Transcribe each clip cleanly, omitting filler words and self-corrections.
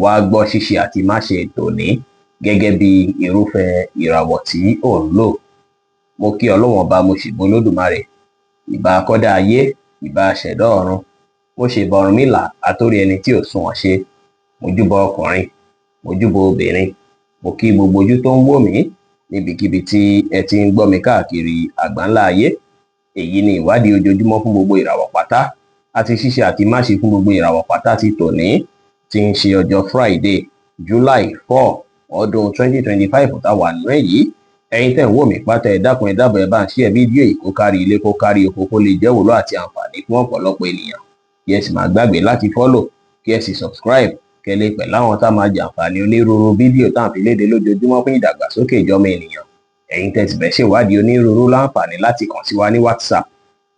Wá gbọ́ ṣíṣe àti máṣe tòní gẹ́gẹ́ bí irúfẹ́ ìràwọ̀ tí ò ń lò. Mo kí Ọlọ́run Ọba, mo ṣèbà Olódùmarè, ìbà akọ́dá ayé, ìbà aṣẹ̀dá ọ̀run, mo ṣèbà Ọ̀rúnmìlà àtórí ẹni tí ò sunwọ̀n ṣe. Mo júbà ọkùnrin, mo júbà obìnrin, mo kí gbogbo ojú tó ń wò mí níbikíbi tí ẹ ti ń gbọ́ mi káàkiri àgbáńlá ayé. Èyí ni ìwádìí ojoojúmọ́ fún gbogbo ìràwọ̀ pátá àti ṣíṣe àti máṣe fún gbogbo ìràwọ̀ pátá ti tòní, tí ń ṣe ọjọ́ Friday, July 4, ọdún 2025 tá wà nínú èyí. Ẹ̀yin tẹ́ ń wò mí pátá, ẹ dákun, ẹ dábọ̀, ẹ bá ń share fídíò yìí kó kárí ilé, kó kárí oko, kó lè jẹ́ wúlò àti àǹfààní fún ọ̀pọ̀lọpọ̀ ènìyàn. Kí ẹ sì má gbàgbé láti follow, kí ẹ sì subscribe, kẹ́ lè pẹ̀lú àwọn tá máa jàǹfààní onírúurú fídíò tá à ń fi léde lójoojúmọ́ fún ìdàgbàsókè ìjọmọ ènìyàn. Ẹ̀yin tẹ́ sì fẹ́ ṣèwádìí onírúurú láǹfààní láti kàn sí wa ní WhatsApp,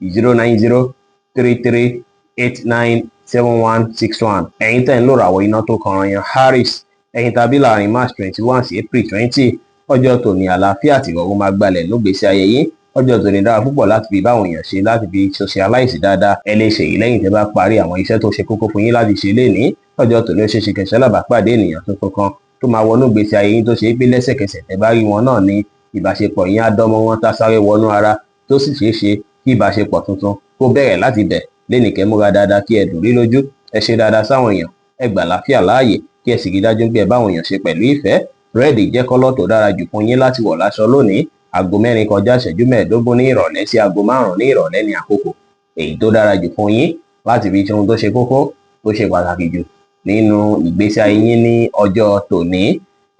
09033897161. Ẹ̀yin tẹ́ ń lò ràwọ̀ iná tó kanran yan Aries, ẹ̀yin tàbí láàrin March 21 sí April 20, ọjọ́ tòní, àlàáfíà àti ìrọ̀rùn máa gbalẹ̀ nígbèésí ayé yín. Ọjọ́ tòní dára púpọ̀ láti fi báwọn èèyàn ṣe, láti fi socialize dáadáa. Ẹ lè ṣèyí lẹ́yìn tẹ́ bá parí àwọn iṣẹ́ tó ṣe kókó fún yín láti ṣe lénìí. Ọjọ́ tòní, ó ṣeé ṣe kẹ́ ṣalábàápàdé ènìyàn tuntun kan tó máa wọnú ìgbésí ayé yín, tó ṣe é pé lẹ́sẹ̀kẹsẹ̀ tẹ́ bá rí wọn náà ní ìbáṣepọ̀ yín á dánmọ́ wọn tá sáré wọnú ara, tó sì ṣeé ṣe kí ìbáṣepọ̀ tuntun kó bẹ̀rẹ̀ láti bẹ̀ lénìí. Kẹ́ múra dáadáa, kí ẹ dùn rí lójú, ẹ ṣe dáadáa sáwọn èèyàn, ẹ gbà láfíà láàyè, kí ẹ sì rí dájú pé ẹ báwọn èèyàn ṣe pẹ̀lú ìfẹ́. Red jẹ́ colour tó dára jù fún yín láti wọ̀ láṣọ lónìí. Aago 3:45 ní ìrọ̀lẹ́ sí aago 5 ní ìrọ̀lẹ́ ní àkókò èyí tó dára jù fún yín láti fi ṣe ohun tó ṣe kókó, tó ṣe pàtàkì jù nínú ìgbésí ayé yín ní ọjọ́ tòní.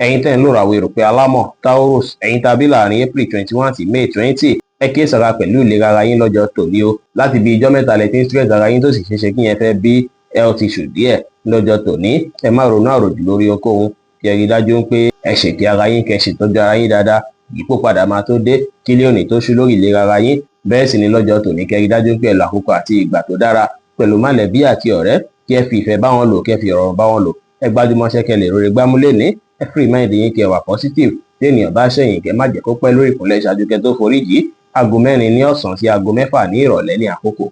Ẹ̀yin tẹ́ ń lò ràwọ̀ erùpẹ̀ alámọ̀ Taurus, ẹ̀yin tàbí láàrin April 21 sí May 20, ẹ kíyèsára pẹ̀lú ìlera ara yín lọ́jọ́ tòní o. Láti bí ijọ́ 3 lẹ ti ń stress ara yín, tó sì ṣeéṣe kí yẹn fẹ́ bí health issue díẹ̀ lọ́jọ́ tòní. Ẹ má ronú àròjù lórí ohunkóhun, kí ẹ rí dájú pé ẹ ṣètò ara yín, kẹ́ ṣètọ́jú ara yín dáadáa. Ìyípo padà máa tó dé kí lónìí tó ṣú lórí ìlera ara yín. Bẹ́ẹ̀ sì ni lọ́jọ́ tòní, kẹ́ rí dájú pé ẹ lo àkókò àti ìgbà tó dára pẹ̀lú mọ̀lẹ́bí àti ọ̀rẹ́, kí ẹ fi ìfẹ́ bá wọn lò, kí ẹ fi ìrọ̀rùn bá wọn lò. Ẹ gbájúmọ́ṣẹ́ kẹ́ lè rore gbámú lénìí. Ẹ free mind yín, kí ẹ wà positive. Tí ènìyàn bá ṣẹ̀yìn, kẹ́ má jẹ́ kó pẹ́ lórí ìkúnlẹ̀ ṣáájú kẹ́ tó forí jì. Aago 4 ní ọ̀sán sí aago 6 ní ìrọ̀lẹ́ ní àkókò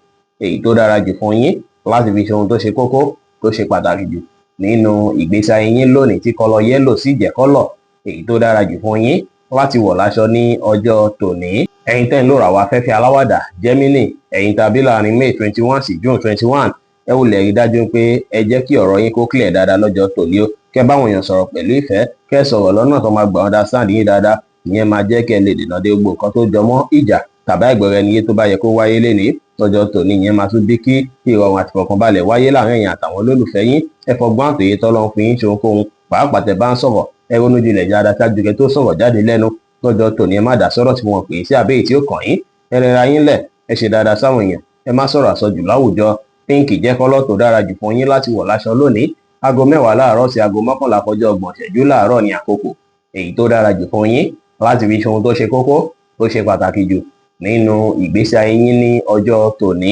èyí tó dára jù fún yín láti fi ṣe ohun tó ṣe kókó, tó ṣe pàtàkì jù nínú ìgbésí ayé yín lónìí, tí colour yellow sì jẹ́ colour èyí tó dára jù fún yín láti wọ̀ láṣọ ní ọjọ́ tòní. Ẹ̀yin tẹ́ ń lò ràwọ̀ afẹ́fẹ́ aláwàdà Gemini, ẹ̀yin tàbí láàrin May 21 sí June 21, ẹ wulẹ̀ rí dájú pé ẹ jẹ́ kí ọ̀rọ̀ yín kó clear dáadáa lọ́jọ́ tòní o. Kẹ́ báwọn èèyàn sọ̀rọ̀ pẹ̀lú ìfẹ́, kẹ́ sọ̀rọ̀ lọ́nà tó máa gbà understand yín dáadáa. Ìyẹn máa jẹ́ kẹ́ lè dènà dé gbogbo nǹkan tó jọ mọ́ ìjà tàbí àìgbọ́ra ẹni yé tó bá yẹ kó wáyé lénìí lọ́jọ́ tòní. Ìyẹn máa tún bí kí ìrọ̀rùn àti ìfọ̀kànbalẹ̀ wáyé láàrin ẹ̀yin àtàwọn olólùfẹ́ yín. Ẹ fọgbọ́n àtòyé tọ́lọ́run fún yín ṣe ohunkóhun, pàápàá tẹ́ bá ń sọ̀rọ̀. Ẹ ronú jinlẹ̀ dáadáa ṣáájú kẹ́ tó sọ̀rọ̀ jáde lẹ́nu lọ́jọ́ tòní. Ẹ má dá sọ̀rọ̀ tí wọ́n pè é sí àbẹ́yìí tí ó kàn yín. Ẹ rẹra yín lẹ̀, ẹ ṣe dáadáa sáwọn èèyàn, ẹ má sọ̀rọ̀ àsọjù láwùjọ. Pink jẹ́ colour tó dára jù fún yín láti wọ̀ láṣọ lónìí. Aago 10 láàárọ̀ sí aago 10:30 láàárọ̀ ní àkókò èyí tó dára jù fún yín láti fi ṣe ohun tó ṣe kókó, tó ṣe pàtàkì jù nínú ìgbésí ayé yín ní ọjọ́ tòní.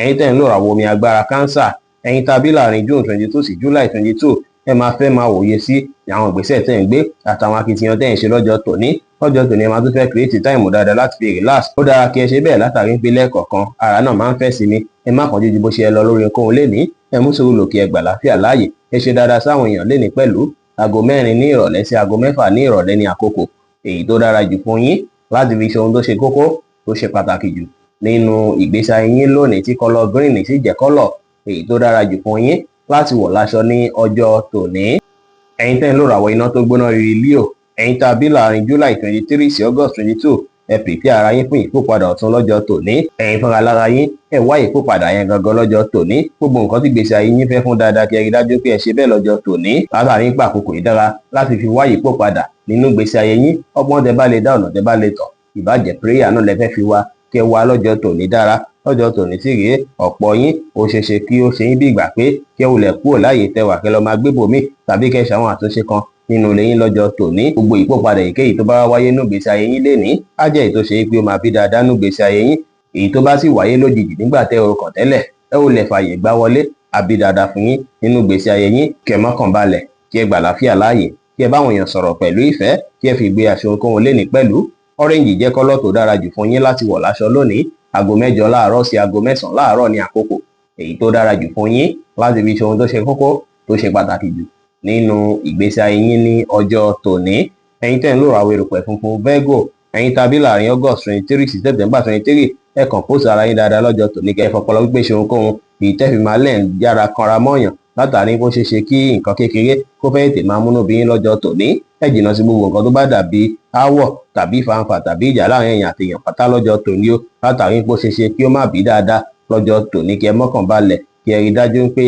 Ẹ̀yin tẹ́ ń lò ràwọ̀ omi agbára Cancer, ẹ̀yin tàbí láàrin June 22 sí July 22, ẹ máa fẹ́ máa wòye sí àwọn ìgbésẹ̀ tẹ́ ń gbé àtàwọn akitiyan tẹ́ ń ṣe lọ́jọ́ tòní. Lọ́jọ́ tòní, ẹ máa tún fẹ́ create time dáadáa láti fi relax. Ó dára kí ẹ ṣe bẹ́ẹ̀, látàrí pé lẹ́ẹ̀kọ̀ọ̀kan ara náà máa ń fẹ́ sinmi. Ẹ má kánjú ju bó ṣe ẹ lọ lórí ohunkóhun lénìí. Ẹ mú sùúrù lò, kí ẹ gbà láfíà láàyè. Ẹ ṣe dáadáa sáwọn èèyàn lénìí pẹ̀lú. Aago 4 ní ìrọ̀lẹ́ sí aago 6 ní ìrọ̀lẹ́ ní àkókò èyí tó dára jù fún yín láti fi ṣe ohun tó ṣe kókó, tó ṣe pàtàkì jù nínú ìgbésí ayé yín lónìí, tí colour green sì jẹ́ colour èyí tó dára jù fún yín láti wọ̀ láṣọ ní ọjọ́ tòní. Ẹ̀yin tẹ́ ń lò ràwọ̀ iná tó gbóná riri Leo, ẹ̀yin tá a bí láàrin July 23 sí August 22, ẹ prepare ara yín fún ìkópadà ọ̀tun lọ́jọ́ tòní. Ẹ̀yin fúnra lára yín, ẹ wá ìkópadà yẹn gangan lọ́jọ́ tòní. Gbogbo nǹkan tí gbèsè ayé yín fẹ́ fún dáadáa, kí ẹ rí dájú pé ẹ ṣe bẹ́ẹ̀ lọ́jọ́ tòní, látàrí pé àkókò yìí dára láti fi wá ìkópadà nínú gbèsè ayé yín. Ọgbọ́n tẹ bá lè dá, ọ̀nà tẹ bá lè tọ̀, ìbàjẹ́ prayer náà lẹ fẹ́ fi wá, kẹ wá lọ́jọ́ tòní dára. Lọ́jọ́ tòní sì rèé, ọ̀pọ̀ yín, ó ṣeéṣe kí ó ṣe yín bí ìgbà pé kí ẹ wulẹ̀ kúrò láàyè tẹwà, kẹ lọ máa gbé bòmí, tàbí kẹ ṣàwọn àtúnṣe kan nínú ilé yín lọ́jọ́ tòní. Gbogbo ìpòpadà èyíkéyìí tó bá wáyé nínú ìgbésí ayé yín lénìí á jẹ́ èyí tó ṣe é pé ó máa bí dáadáa nínú ìgbésí ayé yín. Èyí tó bá sì wáyé lójijì nígbà tẹ́ ò kàn tẹ́lẹ̀, ẹ ò lè fààyè gbá wọlé, àbí dáadáa fún yín nínú ìgbésí ayé yín. Kẹ́ mọ́kàn balẹ̀, kí ẹ gbà láfíà láàyè, kí ẹ báwọn èèyàn sọ̀rọ̀ pẹ̀lú ìfẹ́, kí ẹ fi gbé aṣọ ohunkóhun lénìí pẹ̀lú. Orange jẹ́ colour tó dára jù fún yín láti wọ̀ láṣọ lónìí. Aago 8 láàárọ̀ sí aago 9 láàárọ̀ ní àkókò èyí tó dára jù fún yín láti fi ṣe ohun tó ṣe kókó, tó ṣe pàtàkì jù. Nínú ìgbésí ayé yín ní ọjọ́ tòní, ẹ̀yin tẹ́ ń lò ràwọ̀ erùpẹ̀ funfun, Virgo, ẹ̀yin tàbí láàrin August 23 sí September 23, ẹ compose ara yín dáadáa lọ́jọ́ tòní, kẹ́ ẹ fọpọlọ pípé ṣe ohunkóhun èyí tẹ́ fi máa lẹ̀ ń yára kanra mọ́yàn, látàrí bó ṣe ṣe kí nǹkan kékeré kó fẹ́ tètè máa múnú bí yín lọ́jọ́ tòní. Ẹ jìnnà sí gbogbo nǹkan tó bá dàbí aáwọ̀ tàbí fanfà tàbí ìjà láàrin èèyàn àti èèyàn pátá lọ́jọ́ tòní o, látàrí bó ṣe ṣe kí ó má bí dáadáa lọ́jọ́ tòní. Kí ẹ mọ́kàn balẹ̀, kí ẹ rí dájú pé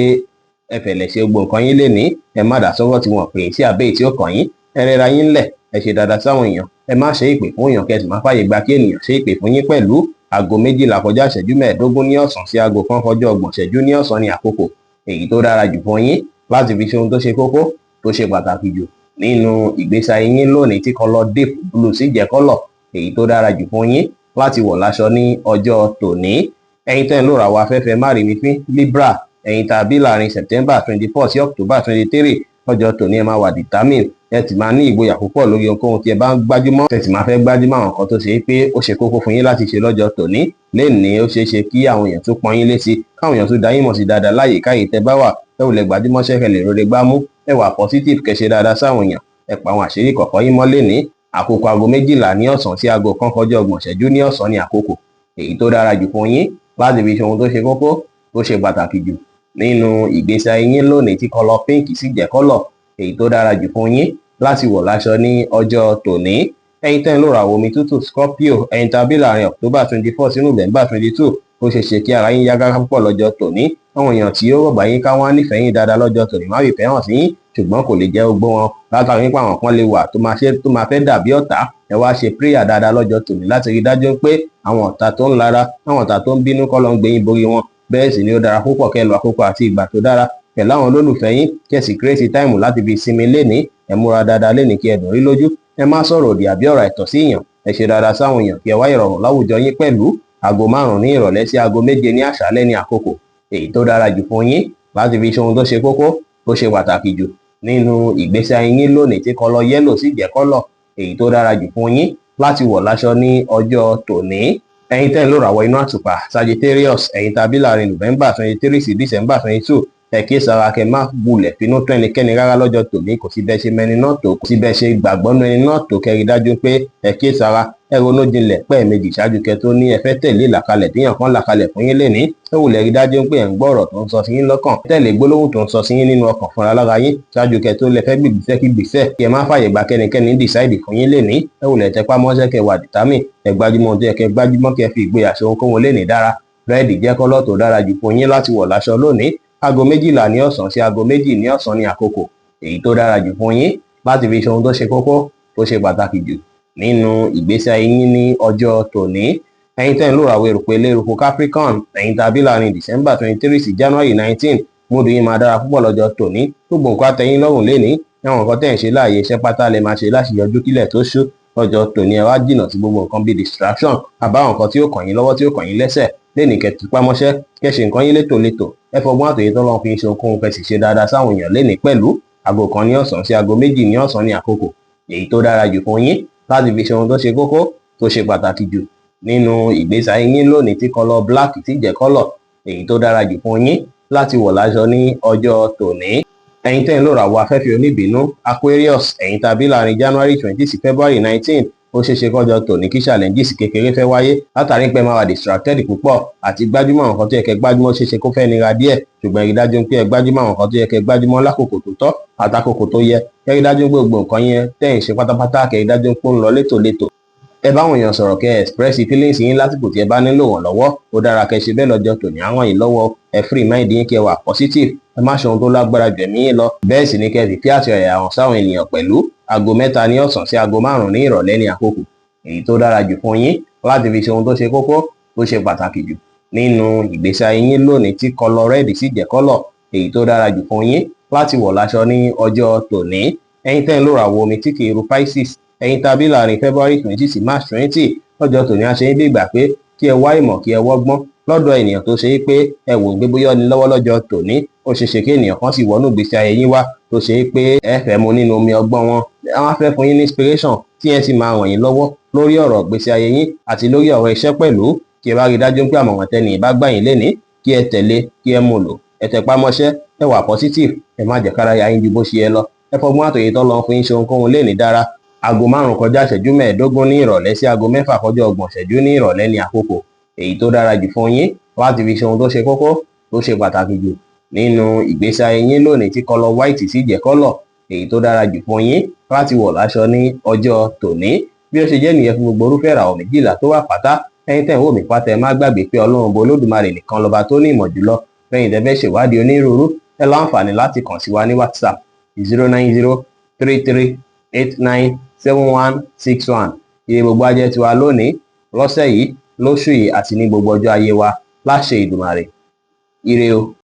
ẹ fẹ̀lẹ̀ ṣe gbogbo nǹkan yín lénìí. Ẹ má dà sọ́wọ́ tí wọ́n pè é sí àbẹ́ tí ó kàn yín. Ẹ rẹra yín lẹ̀, ẹ ṣe dáadáa sáwọn èèyàn, ẹ má ṣe ìpè fún èèyàn, kí ẹ sì má fàyè gba kí ènìyàn ṣe ìpè fún yín pẹ̀lú. 12:45 ní ọ̀sán sí 1:30 ní ọ̀sán ní àkókò èyí tó dára jù fún yín láti fi ṣe ohun tó ṣe kókó, tó ṣe pàtàkì jù nínú ìgbésí ayé yín lónìí, tí colour deep blue sì jẹ́ colour èyí tó dára jù fún yín láti wọ̀ láṣọ ní ọjọ́ tòní. Ẹ̀yin tẹ́ ń lò ràwọ̀ afẹ́fẹ́ márìmífín, Libra, ẹ̀yin tàbí láàrin September 24 sí October 23, lọ́jọ́ tòní ẹ máa wà determined, ẹ sì máa ní ìgboyà púpọ̀ lórí ohunkóhun tí ẹ bá ń gbájúmọ́. Ẹ sì máa fẹ́ gbájúmọ́ àwọn nǹkan tó ṣe é pé ó ṣe kókó fún yín láti ṣe lọ́jọ́ tòní. Lénìí, ó ṣeé ṣe kí àwọn èèyàn tún pọ́n yín létí, káwọn èèyàn tún dá yín mọ̀ sí dáadáa láyè káyè tẹ́ bá wà. Ẹ ò lè gbájúmọ́ ṣẹ́kẹ̀ lè rere gbámú. Ẹ wà positive, kẹ́ ṣe dáadáa sáwọn èèyàn, ẹ pa àwọn àṣírí kọ̀ọ̀kan yín mọ́ lénìí. Àkókò 12:00 ní ọ̀sán sí 1:30 ní ọ̀sán ní àkókò èyí tó dára jù fún yín láti fi ṣe ohun tó ṣe kókó, tó ṣe pàtàkì jù nínú ìgbésí ayé yín lónìí, tí colour pink sì jẹ́ colour èyí tó dára jù fún yín láti wọ̀ láṣọ ní ọjọ́ tòní. Ẹ̀yin tẹ́ ń lò ràwọ̀ omi tútù, Scorpio, ẹ̀yin tàbí láàrin October 24 sí November 22, ó ṣe ṣe kí ara yín yá gágá púpọ̀ lọ́jọ́ tòní. Àwọn èèyàn tí ó rọ̀gbà yín ká wọ́n á nífẹ̀ẹ́ yín dáadáa lọ́jọ́ tòní, má rí ìfẹ́ hàn sí yín, ṣùgbọ́n kò lè jẹ́ gbogbo wọn, látàrí pé àwọn kan lè wà tó máa ṣe tó máa fẹ́ dàbí ọ̀tá. Ẹ wá ṣe prayer dáadáa lọ́jọ́ tòní láti rí dájú pé àwọn ọ̀tá tó ń lara, àwọn ọ̀tá tó ń bínú kọ́ ló ń gbé yín borí wọn. Bẹ́ẹ̀ sì ni ó dára púpọ̀ kẹ́ lọ àkókò àti ìgbà tó dára pẹ̀lú àwọn olólùfẹ́ yín, kí ẹ sì create time láti fi sinmi lénìí. Ẹ múra dáadáa lénìí kí ẹ dùn rí lójú. Ẹ má sọ̀rọ̀ òdì àbí ọ̀rọ̀ àìtọ́ sí èèyàn. Ẹ ṣe dáadáa sáwọn èèyàn, kí ẹ wá ìrọ̀rùn láwùjọ yín pẹ̀lú. 5:00 ní ìrọ̀lẹ́ sí 7:00 ní àṣálẹ́ ní àkókò èyí tó dára jù fún yín láti fi ṣe ohun tó ṣe kókó, tó ṣe pàtàkì jù nínú ìgbésí ayé yín lónìí, tí colour yellow sì jẹ́ colour èyí tó dára jù fún yín láti wọ̀ láṣọ ní ọjọ́ tòní. Ẹ̀yin tẹ́ ń lò ràwọ̀ inú àtùpà, Sagittarius, ẹ̀yin tàbí láàrin November 23 sí December 22, ẹ kí sara kẹ má wulẹ̀ finú tó ẹnikẹ́ni rárá lọ́jọ́ tòní. Kò sí bẹ́ẹ̀ ṣe mẹni náà tó, kò sí bẹ́ẹ̀ ṣe gbàgbọ́ nú ẹni náà tó, kẹ́ rí dájú pé ẹ kí sara, ẹ ronú jinlẹ̀ pẹ́ẹ́mejì ṣáájú kẹ́ tó ní ẹ fẹ́ tẹ̀lé ìlàkalẹ̀ téèyàn kan làkalẹ̀ fún yín lénìí. Ẹ wulẹ̀ rí dájú pé ẹ̀ ń gbọ́ ọ̀rọ̀ tó ń sọ sí yín lọ́kàn, tẹ̀lé gbólóhùn tó ń sọ sí yín nínú ọkàn fúnra lára yín ṣáájú kẹ́ tó lẹ fẹ́ gbìgbésẹ̀ kí gbèsẹ̀. Kí ẹ má fàyè gba kẹ́nikẹ́ni decide fún yín lénìí. Ẹ wulẹ̀ tẹpá mọ́ṣẹ́, kẹ́ wà determined, ẹ gbájúmọ́ ohun tó yẹ kẹ́ gbájúmọ́, kẹ́ fi ìgboyà ṣe ohunkóhun lénìí dára. Red jẹ́ colour tó dára jù fún yín láti wọ̀ láṣọ lónìí. 12:00 ní ọ̀sán sí 2:00 ní ọ̀sán ní àkókò èyí tó dára jù fún yín láti fi ṣe ohun tó ṣe kókó, tó ṣe pàtàkì jù nínú ìgbésí ayé yín ní ọjọ́ tòní. Ẹ̀yin tẹ́ ń lò ràwọ̀ erùpẹ̀ eléruku, Capricorn, ẹ̀yin tàbí láàrin December 23 sí January 19, mood yín máa dára púpọ̀ lọ́jọ́ tòní. Gbogbo nǹkan àtẹ̀yìn lọ́rùn lénìí. Àwọn nǹkan tẹ́ ń ṣe láàyè iṣẹ́ pátá lè máa ṣe láti yọjú kílẹ̀ tó ṣú lọ́jọ́ tòní. Ẹ wá jìnnà sí gbogbo nǹkan bíi distraction àbáwọn nǹkan tí ó kàn yín lọ́wọ́, tí ó kàn yín lẹ́sẹ̀ lénìí. Kẹ́ tẹpá mọ́ṣẹ́, kẹ́ ṣe nǹkan yín létòlétò, ẹ fọgbọ́n àtòyè tó lọ́n fi ṣe ohunkóhun, kẹ́ sì ṣe dáadáa sáwọn èèyàn lénìí pẹ̀lú. 1:00 ní ọ̀sán sí 2:00 ní ọ̀sán ní àkókò èyí tó dára jù fún yín láti fi ṣe ohun tó ṣe kókó, tó ṣe pàtàkì jù nínú ìgbésí ayé yín lónìí, tí colour black sì jẹ́ colour èyí tó dára jù fún yín láti wọ̀ láṣọ ní ọjọ́ tòní. Ẹ̀yin tẹ́ ń lò ràwọ̀ afẹ́fẹ́ oníbínú, Aquarius, ẹ̀yin tàbí láàrin January 20 sí February 19, ó ṣeé ṣe kọjọ tòní kí challenges kékeré fẹ́ wáyé, látàrí pé máa wà distracted púpọ̀ àti gbájúmọ́ àwọn nǹkan tó yẹ kẹ́ gbájúmọ́ ṣeé ṣe kó fẹ́ nira díẹ̀. Ṣùgbọ́n ẹ rí dájú pé ẹ gbájúmọ́ àwọn nǹkan tó yẹ kẹ́ gbájúmọ́ lákòókò tó tọ́ àtàkòkò tó yẹ. Kẹ́ rí dájú pé gbogbo nǹkan yẹn tẹ́ ń ṣe pátápátá, kẹ́ rí dájú pé ó ń lọ létòlétò. Ẹ báwọn èèyàn sọ̀rọ̀, kẹ́ express feelings yín lásìkò tí ẹ bá nílò ìrànlọ́wọ́. Ó dára kẹ́ ṣe bẹ́ẹ̀ lọ́jọ́ tòní, á ràn yín lọ́wọ́. Ẹ free mind yín, kẹ́ wà positive, ẹ má ṣe ohun tó lágbára jù ẹ̀mí yín lọ. Bẹ́ẹ̀ sì ni kẹ́ fìfẹ́ àti ọ̀yàyà hàn sáwọn ènìyàn pẹ̀lú. 3:00 ní ọ̀sán sí 5:00 ní ìrọ̀lẹ́ ní àkókò èyí tó dára jù fún yín láti fi ṣe ohun tó ṣe kókó, tó ṣe pàtàkì jù nínú ìgbésí ayé yín lónìí, tí colour red sì jẹ́ colour èyí tó dára jù fún yín láti wọ̀ láṣọ ní ọjọ́ tòní. Ẹ̀yin tẹ́ ń lò ràwọ̀ omi tí kì í ru, Pisces, ẹ̀yin tàbí láàrin February 20 sí March 20, lọ́jọ́ tòní a ṣe ń bí ìgbà pé kí ẹ wá ìmọ̀, kí ẹ wọ́gbọ́n lọ́dọ̀ ènìyàn tó ṣe é pé ẹ wò ń gbé bóyá ní lọ́wọ́ lọ́jọ́ tòní. Ó ṣe ṣe kí ènìyàn kan sì wọnú ìgbésí ayé yín wá tó ṣe é pé ẹ fẹ́ mu nínú omi ọgbọ́n wọn. Àwọn á fẹ́ fún yín ní inspiration tí ẹ sì máa ràn yín lọ́wọ́ lórí ọ̀rọ̀ ìgbésí ayé yín àti lórí ọ̀rọ̀ iṣẹ́ pẹ̀lú. Kí ẹ bá rí i dájú pé àmọ̀ràn tẹ́ni ìbá gbà yín lénìí, kí ẹ tẹ̀lé, kí ẹ mú lò. Ẹ tẹpá mọ́ṣẹ́. Ẹ wà positive, ẹ má jẹ́ kára ya yín ju bó ṣe yẹ lọ. Ẹ fọgbọ́n àtòyè tó lọ fún yín ṣe ohunkóhun lè ní dára. Aago 5:25 ní ìrọ̀lẹ́ sí aago 6:30 ní ìrọ̀lẹ́ ní àkókò èyí tó dára jù fún yín láti fi ṣe ohun tó ṣe kókó, tó ṣe pàtàkì jù nínú ìgbésí ayé yín lónìí, tí colour white sì jẹ́ colour èyí tó dára jù fún yín láti wọ̀ láṣọ ní ọjọ́ tòní. Bí ó ṣe jẹ́ nìyẹn fún gbogbo irúfẹ́ ìràwọ̀ 12 tó wà pátá. Ẹ̀yin tẹ́ ń wò mí pátá, ẹ má gbàgbé pé Ọlọ́run bo Olódùmarè nìkan lọ́ba tó ní ìmọ̀ jùlọ. Lẹ́yìn tẹ́ fẹ́ ṣèwádìí onírúurú, ẹ láǹfààní láti kàn sí wa ní WhatsApp, 09033897161. Ire gbogbo ajẹ́ tiwa lónìí, lọ́sẹ̀ yìí, lóṣù yìí àti ní gbogbo ọjọ́ ayé wa láṣẹ Ìdùmarè. Ire o.